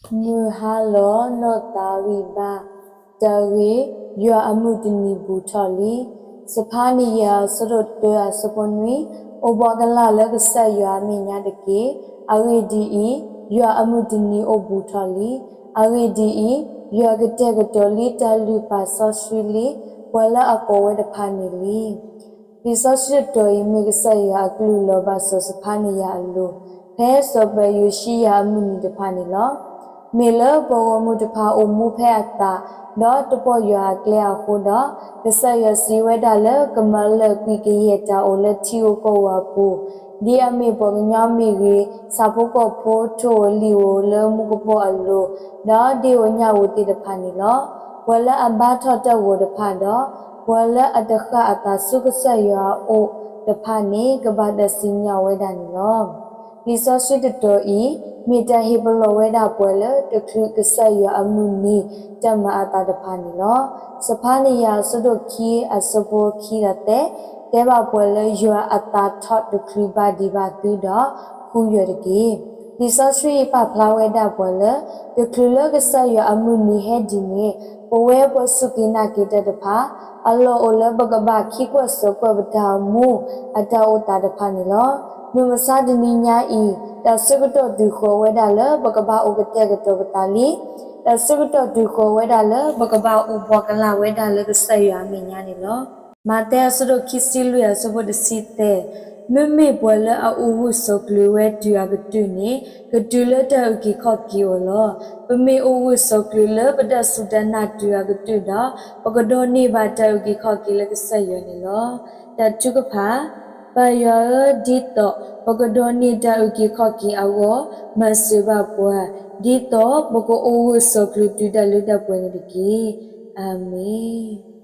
မုၢ်ဟါလီၤနီၢ်သးဂံၢ်ဘါ, တၢ်ဂ့ၢ်, ယွၤအမုၢ်တနံၤဘူးထီၣ်လံ. စဖါနယၤ အဆၢဒိၣ်တၢ အဆၢဖိနွံ, အိၣ်ဘှီကလၢ်လၢကစၢ်ယွၤအမဲာ်ညါတက့ၢ်. အဂ့ၢ်ဒ်အံၤ, ယွၤအမုၢ်တနံၤအိၣ်ဘူးထီၣ်လံ. အဂ့ၢ်ဒ်အံၤ, ယွၤကတဲာ်ကတီၤလံတၢ်လုၢ်ပာ်စီဆှံလံပှၤလၢအကိးဝဲတဖၣ်န့ၣ်လံ. လံာ်စီဆှံတတီၤအံၤ မ့ၢ်ကစၢ်ယွၤအကလုၢ်လီၤဘၣ်စီၤစဖါနယၤအလိၤ, ဖဲစီၤပၤယိၤၡံယၤအမုၢ်နံၤတဖၣ်န့ၣ်လီၤ. မ့ၢ်လၢပှၤဂီၢ်မုၢ်တဖၣ်အိၣ်မူဖဲအသး, ဒီးတပိာ်ယွၤအကျဲအဃိဒီး, ကစၢ်ယွၤစံးဝဲဒၣ်လၢကမၤလၢာ်ကွံာ်ကယဲၢ်တၢ်အိၣ်လၢထံဧိၤကီၢ်ဧိၤအပူၤ, ဒ်အမ့ၢ်ပှၤကညီမ့ၢ်ဂ့ၤ, ဆၣ်ဖိကီၢ်ဖိ, ထိၣ်ဧိၤလံာ်ဧိၤလၢမူကပိာ်အလိၤ, ဒီးဒ့ဧိၤညၣ်ဧိၤသ့ၣ်တဖၣ်န့ၣ်လီၤ. ပှၤလၢအဘါထီၣ်တၢ်ဂီၤတဖၣ်ဒီး, ပှၤလၢအတဃၣ်အသးဆူကစၢ်ယွၤအအိၣ်တဖၣ်န့ၣ် ကဘၣ်တၢ်စံၣ်ညီၣ်ဝဲဒၣ်န့ၣ်လီၤ. လံာ်စီဆှံတတီၤအံၤ မ့ၢ်တၢ်ဟ့ၣ်ပလီၢ်ဝဲဒၣ်ပှၤလၢတချုးကစၢ်ယွၤအမုၢ်နံၤတၢ်မၤအသးတဖၣ်န့ၣ်လီၤ. စဖါနယၤအဆၢဒိၣ်ခံ အဆၢဖိခံဒီးသၢ တဲဘၣ်ပှၤလၢယွၤအသးထီၣ်တချုးဘၣ်ဒံးဘၣ်သုဒီးဃုယွၤတက့ၢ်. လံာ်စီဆှံအံၤပာ်ဖျါဝဲဒၣ်ပှၤလၢ တချုးလၢကစၢ်ယွၤအမုၢ်နံၤဟဲဒံးန့ၣ် ပဝဲပှၤစူၢ်က့ၤနာ်က့ၤတၢ်တဖၣ် အလီၢ်အိၣ်လၢပကဘၣ်ခံကွၢ်စိာ်ကွၢ်ပတၢ်အိၣ်မူအတၢ်အိၣ်သးတဖၣ်န့ၣ်လီၤ. မုၢ်မဆါတနံၤညါအံၤ တၢ်ဆၢကတီၢ်တုၤဃီၤဝဲဒၣ်လၢပကဘၣ်အိၣ်ကတဲာ်ကတီၤပသးလံ. တၢ်ဆၢကတီၢ်တုၤဃီၤဝဲဒၣ်လၢပကဘၣ်အိၣ်ဘှီကလၢ်ဝဲဒၣ်လၢကစၢ်ယွၤအမဲာ်ညါန့ၣ်လီၤ. မးသဲအဆၢဒိၣ်ခံဆံလွံၢ်အဆၢဖိတဆံသၢ, မ့မ့ၢ်ပှၤလၢအအိၣ်ဂၢၢ်ဆိးကျၢၤဝဲတုၤအကတၢၢ်န့ၣ် ကတုၤလၢတၢ်အုၣ်က့ၤခီၣ်က့ၤအီၤလီၤ. ပမ့ၢ်အိၣ်ဂၢၢ်ဆိးကျၢၤလၢပတၢ်စူၢ်တၢ်နာ်တုၤအကတၢၢ်ဒီး ပကဒိးန့ၢ်ဘၣ်တၢ်အုၣ်က့ၤခီၣ်က့ၤလၢကစၢ်ယွၤန့ၣ်လီၤ. တၢ်ထုကဖၣ်, ပၢ်ယွၤဧၢ, ဒ်သိးပကဒိးန့ၢ်တၢ်အုၣ်က့ၤခီၣ်က့ၤအဂီၢ်, မၤစၢၤဘၣ်ပှၤ, ဒ်သိးပကအိၣ်ဂၢၢ်ဆိးကျၢၤတုၤတၢ်လၢတၢ်ပှဲၤန့ၣ်တက့ၢ်. အၤမ့ၣ်.